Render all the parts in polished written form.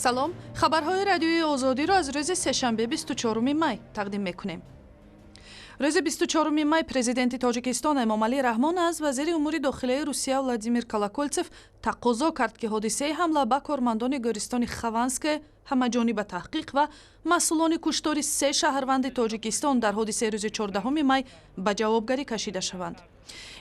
Салом, хабарҳои Радиои Озодиро аз рӯзи сешанбе, 24 май тақдим мекунем. Рӯзи 24 май президенти Тоҷикистон Эмомалӣ Раҳмон аз вазири умури дохилаи Русия Владимир Колоколтсев тақозо кард, ки ҳодисаи ҳамла ба кормандони гӯристони Хованское ҳамаҷониба таҳқиқ ва масъулони куштори се шаҳрванди Тоҷикистон дар ҳодисаи рӯзи 14 май ба ҷавобгарӣ кашида шаванд.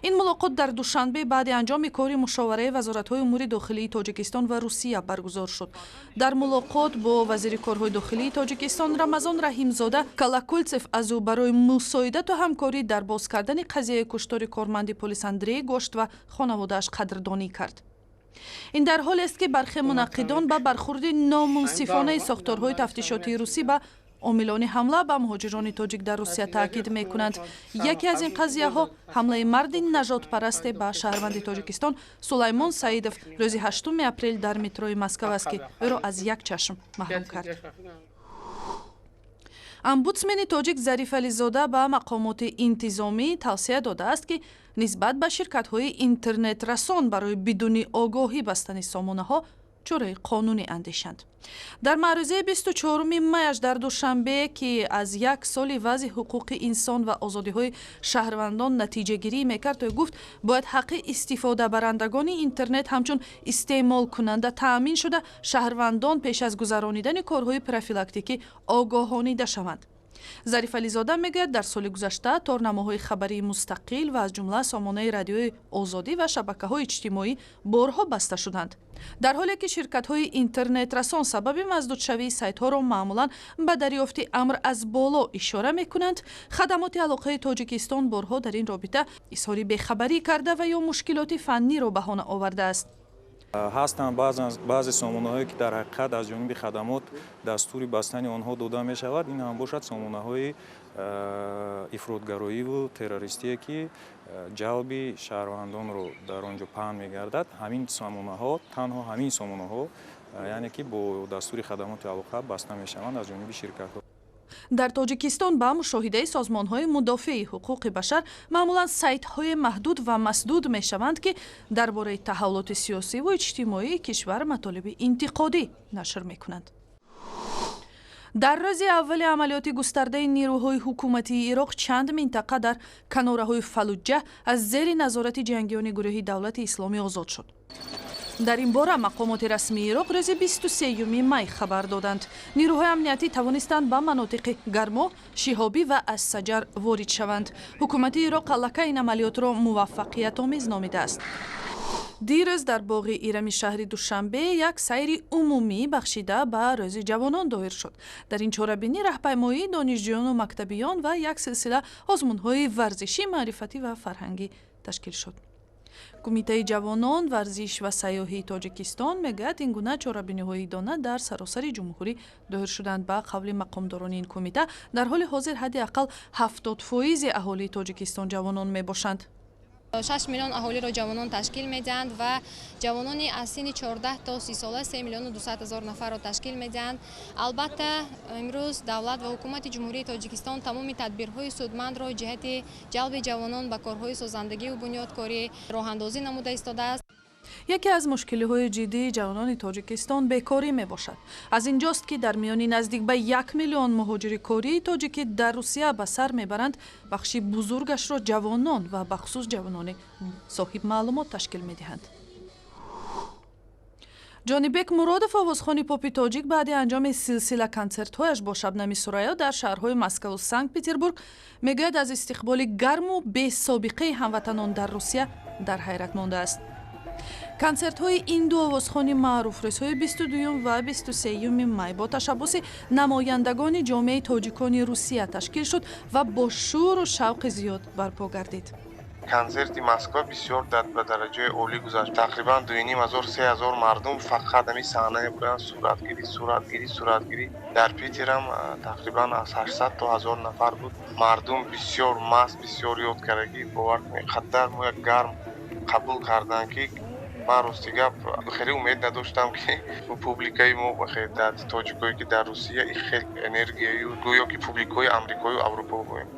Ин мулоқот дар Душанбе баъди анҷоми кори мушовараи вазоратҳои умури дохилии Тоҷикистон ва Русия баргузор шуд. Дар мулоқот бо вазири корҳои дохилии Тоҷикистон Рамазон Раҳимзода Колоколтсев аз ӯ барои мусоидату ҳамкорӣ дар боз кардани қазияи куштори корманди полис Андрей Гошт ва хонаводааш қадрдонӣ кард. Ин дар ҳолест, ки бархе мунаққидон ба бархурди номунсифонаи сохторҳои тафтишотии русӣ ба омилони ҳамла ба муҳоҷирони тоҷик дар Русия таъкид мекунанд. Яке аз ин қазияҳо ҳамлаи марди нажодпарасте ба шаҳрванди Тоҷикистон Сулаймон Саидов рӯзи 8 апрел дар метрои Москав аст, ки ӯро аз як чашм маҳрум кард. Омбудсмени тоҷик Зариф Ализода ба мақомоти интизомӣ тавсия додааст, ки нисбат ба ширкатҳои интернетрасон барои бидуни огоҳӣ бастани сомонаҳо чораи қонунӣ андешанд. Дар маърузаи 24 маяш дар Душанбе, ки аз як соли вазъи ҳуқуқи инсон ва озодиҳои шаҳрвандон натиҷагирӣ мекард, ӯ гуфт, бояд ҳаққи истифодабарандагони интернет ҳамчун истеъмолкунанда таъмин шуда, шаҳрвандон пеш аз гузаронидани корҳои профилактикӣ огоҳонида шаванд. Зариф Ализода мегӯяд, дар соли гузашта торнамоҳои хабарии мустақил ва аз ҷумла сомонаи Радиои Озодӣ ва шабакаҳои иҷтимоӣ борҳо баста шуданд. Дар ҳоле ки ширкатҳои интернетрасон сабаби масдудшавии сайтҳоро маъмулан ба дарёфти амр аз боло ишора мекунанд, Хадамоти алоқаи Тоҷикистон борҳо дар ин робита изҳори бехабарӣ карда ва ё мушкилоти фанниро баҳона овардааст. Ҳастанд баъзе сомонаҳое, ки дар ҳақиқат аз ҷониби хадамот дастури бастани онҳо дода мешавад. Ин ҳам бошад сомонаҳои ифротгароиву террористие, ки ҷалби шаҳрвандонро дар он ҷо паҳн мегардад. Ҳамин сомонаҳо, танҳо ҳамин сомонаҳо, яъне ки бо дастури хадамоти алоқа баста мешаванд аз ҷониби ширкатҳо. Дар Тоҷикистон, ба мушоҳидаи созмонҳои мудофиаи ҳуқуқи башар, маъмулан сайтҳои маҳдуд ва масдуд мешаванд, ки дар бораи таҳаввулоти сиёсиву иҷтимоии кишвар матолиби интиқодӣ нашр мекунанд. Дар рӯзи аввали амалиёти густардаи нерӯҳои ҳукуматии Ироқ чанд минтақа дар канораҳои Фалуҷҷа аз зери назорати ҷангиёни гурӯҳи Давлати Исломӣ озод шуд. Дар ин бора мақомоти расмии Ироқ рӯзи 23 май хабар доданд. Нерӯҳои амниятӣ тавонистанд ба манотиқи Гармо, Шиҳобӣ ва Ассаҷар ворид шаванд. Ҳукумати Ироқ аллакай ин амалиётро муваффақиятомез номидааст. Дирӯз дар боғи Ирами шаҳри Душанбе як сайри умумӣ бахшида ба Рӯзи ҷавонон доир шуд. Дар ин чорабинӣ раҳпаймоии донишҷӯёну мактабиён ва як силсила озмунҳои варзишӣ, маърифатӣ ва фарҳангӣ ташкил шуд. Кумитаи ҷавонон, варзиш ва сайёҳии Тоҷикистон мегӯяд, ин гуна чорабиниҳои идона дар саросари ҷумҳурӣ доир шуданд. Ба қавли мақомдорони ин кумита, дар ҳоли ҳозир ҳадди ақал 70 фоизи аҳолии Тоҷикистон ҷавонон мебошанд. 6 миллион аҳолиро ҷавонон ташкил медиҳанд ва ҷавонони аз синни 14 то 30 сола 3 миллиону 200 ҳазор нафарро ташкил медиҳанд. Албатта, имрӯз давлат ва ҳукумати Ҷумҳурии Тоҷикистон тамоми тадбирҳои судмандро ҷиҳати ҷалби ҷавонон ба корҳои созандагиву бунёдкорӣ роҳандозӣ намуда истодааст. Яке аз мушкилиҳои ҷиддии ҷавонони Тоҷикистон бекорӣ мебошад. Аз инҷост, ки дар миёни наздик ба 1 миллион муҳоҷири кории тоҷикӣ дар Русия ба сар мебаранд, бахши бузургашро ҷавонон ва бахусус ҷавонони соҳибмаълумот ташкил медиҳанд. Ҷонибек Муродов, овозхони попи тоҷик, баъди анҷоми силсила консертҳояш бо Шабнами Сурайё дар шаҳрҳои Москаву Санкт Петербург мегӯяд, аз истиқболи гарму бесобиқаи ҳамватанон дар Русия дар ҳайрат мондааст. Консертҳои ин ду овозхони маъруф рӯзҳои 22 ва 23 май бо ташаббуси намояндагони ҷомеаи тоҷикони Русия ташкил шуд ва бо шӯру шавқи зиёд барпо гардид. Консерти Москва бисёр ба дараҷаи олӣ гузашт. Тақрибан 2500, 3000 мардум фақат ҳамин саҳнае буданд, суратгирӣ, суратгирӣ, суратгирӣ. Дар Питерам тақрибан аз 800 то 1000 нафар буд. Мардум бисёр маст, бисёр ёд кардагӣ. Бовар кунед, қадар мо як гарм қабул карданд, ки ман, рости гап, хеле умед надоштам, ки публикаи мо, дар тоҷикое ки дар Русия, хел энергияю, гӯё ки публикаҳои Амрикою Аврупо гӯем.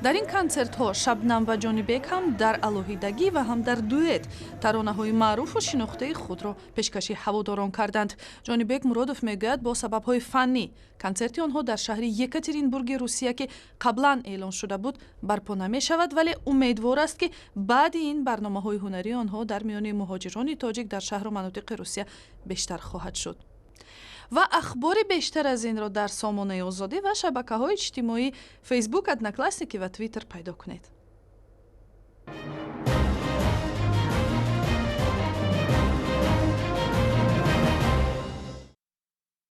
Дар ин консертҳо Шабнам ва Ҷонибек ҳам дар алоҳидагӣ ва ҳам дар дуэт таронаҳои маъруфу шинохтаи худро пешкаши ҳаводорон карданд. Ҷонибек Муродов мегӯяд, бо сабабҳои фаннӣ консерти онҳо дар шаҳри Екатеринбурги Русия, ки қаблан эълон шуда буд, барпо намешавад, вале умедвор аст, ки баъди ин барномаҳои ҳунарии онҳо дар миёни муҳоҷирони тоҷик дар шаҳру манотиқи Русия бештар хоҳад шуд. Ва ахбори бештар аз инро дар сомонаи Озодӣ ва шабакаҳои иҷтимоӣ, Фейсбук, Одноклассники ва Твиттер пайдо кунед.